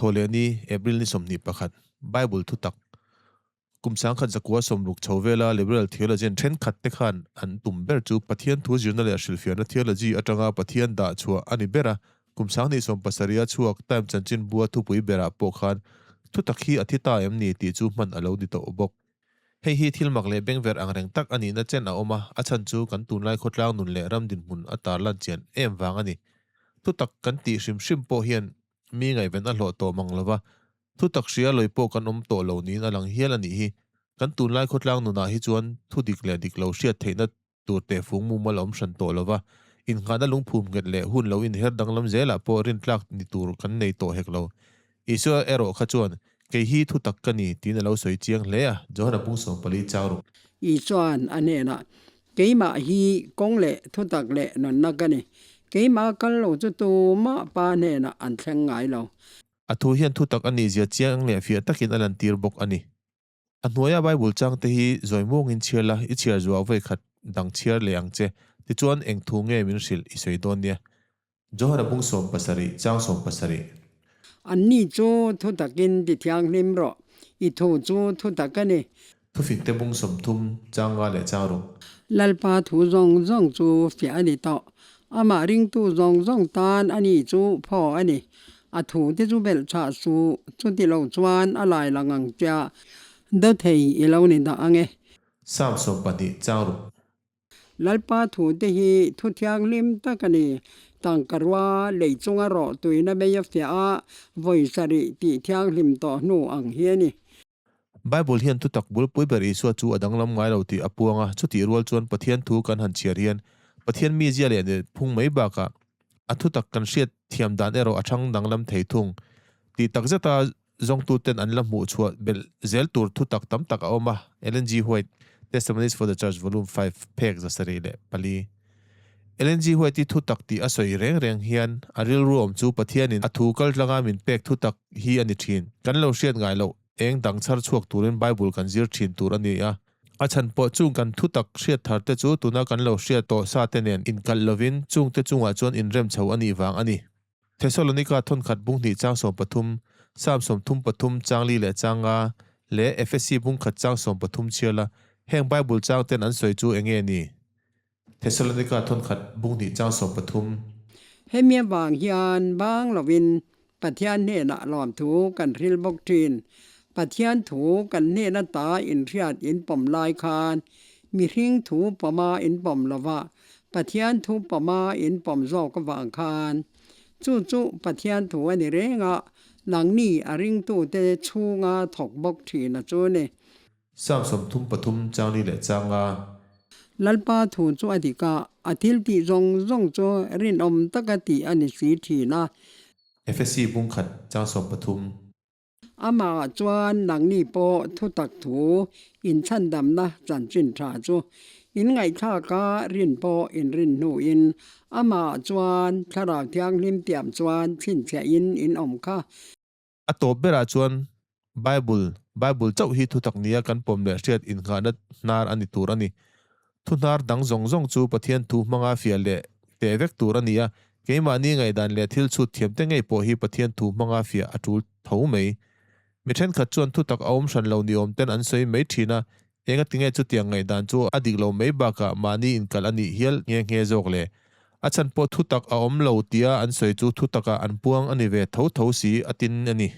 Thawhlehni, April ni 21, Bible thutak, Kum 1960 chho vela Liberal theologian thenkhat te khan an tum ber chu Pathian thu zirna leh hrilhfiahna theology atanga Pathian dah chhuah a ni ber a. Kum 2070 a chhuak Time chanchinbua thupui berah pawh khan thutak hi a thi ta em ni tih chu hman a lo ni tawh bawk. Hei hi thil mak leh bengverh ang reng tak a nihna chen a awm a, a chhan chu kan tunlai khawtlang nun leh ram dinhmun a tarlan chian em vang a ni. Thutak kan tih hrim hrim pawh hian mi ngaihven a hlawh tawh mang lova, Thutak hria lawi pawh kan awm tawh lo niin a lang hial a nih hi. Kan tunlai khawtlang nunah hi chuan thu dik leh dik lo hriat theihna tur tehfung mumal a awm hran tawh lova, innghahna lungphum nghet leh hun lo inher danglam zelah pawh rintlak ni tur kan nei tawh hek lo. Isua erawh kha chuan, Kei hi thutak ka ni, tiin a lo sawi chiang hle a. Johana pung 14 chang ruk. Isua'n a hnenah, Keimah hi kawng leh thutak leh nunna ka ni. Keimah kal lo chu tumah Pa hnenah an thleng ngai lo. A thu hian thutak a nihzia chiang leh fiah takin a lantir bawk a ni. A hnuaia Bible changte hi zawi muangin chhiar la, i chhiar zuah vawi khat dang chhiar leh ang che. Tichuan eng thu nge min hrilh i sawi dawn nia. Johana bung 70 chang 70. Anni chu thutakin ti thianghlim rawh, i thu chu thutak a ni. Thufingte bung 30 chang 5 leh chang 6. Lalpa thu zawng zawng chu fiah a ni tawh. Amah ringtu zawng zawng tan a ni chu phaw a ni. A thute chu belh chhah suh, chuti lo chuan a lai lang ang che a, dawthei i lo ni dah ang e. Psalm 12 chang 6. Lalpa thute hi thu thianghlim tak a ni. Tangka rua lei chunga rawh tuina mei a fiah a, vawi sarih tih thianghlim tawh hnu ang hi a ni. Bible hian thutak bulpui ber Isua chu a danglam ngai lo tih a puang a, chutih rual chuan Pathian thu kan han chhiar hian Pathian mizia leh nilphung mai bakah a thutak kan hriat thiam dan erawh a chhang danglam thei thung. Tih tak zeta zawngtuten an la hmuh chhuah belh zel tur thutak tam tak a awm a, Ellen G. White, Testimonies for the Church, Volume 5, phek 74. Ellen G. White-i thutak tih a sawi reng reng hian a rilru awm chu Pathianin a thu kaltlanga min pek thutak hi a ni thin. Kan lo hriat ngai loh eng dang chhar chhuak turin Bible kan zir thin tur a ni a. A chhan pawh chung kan thutak hriat thar te chu tuna kan lo hriat tawh sa te nen inkalh lovin chung te chungah chuan inrem chho a nih vang a ni. Thesalonika thawnkhat bung hnih chang 13, Psalm 33 chang li leh chang nga, leh Efesi bung khat chang 13 chhiar la, heng Bible chang ten an sawi chu eng nge ni? Thesalonika thawnkhat bung hnih chang 13. Hemi avang hian bang lovin Pathian hnenah lawmthu kan hril bawk thin. Pathian thu kan hnen ata inhriat inpawm lai khan mihring thu pawma inpawm lova Pathian thu pawma inpawm zawk avang khan chu chu Pathian thu a ni reng a, nangni a ringtute chhunga thawk bawk thin a chu ni. Psalm 33 chang li leh chang nga. Lalpa thu chu a dik a, a thil tih zawng zawng chu rinawm taka tih a ni si thin a. Efesi bung khat chang 13. Amah chuan nangni pawh thutak thu inchhandamna chanchin tha chu in ngaihthlak a, rin pawh in rin hnuin amah chuan Thlarau Thianghlim tiam chuan chhinchhiahin in awm kha. A tawp berah chuan Bible, Bible chauh hi thutak nia kan pawm leh hriat innghahna hnar a ni tur a ni. Thu hnar dang zawng zawng chu Pathian thu hmanga fiah leh teh vek tur a ni a, keimahni ngaihdan leh thil chhut thiamte ngei pawh hi Pathian thu hmanga fiah a tul tho mai. Mi thenkhat chuan thutak a awm hran lo ni awm ten an sawi mai thin a, enga tinge chutiang ngaihdan chu a dik lo mai bakah mahni inkalh a nih hial nghe nghe zawk le. A chhan pawh thutak a awm lo tia an sawi chu thutakah an puang a ni ve tho tho si a tin a ni.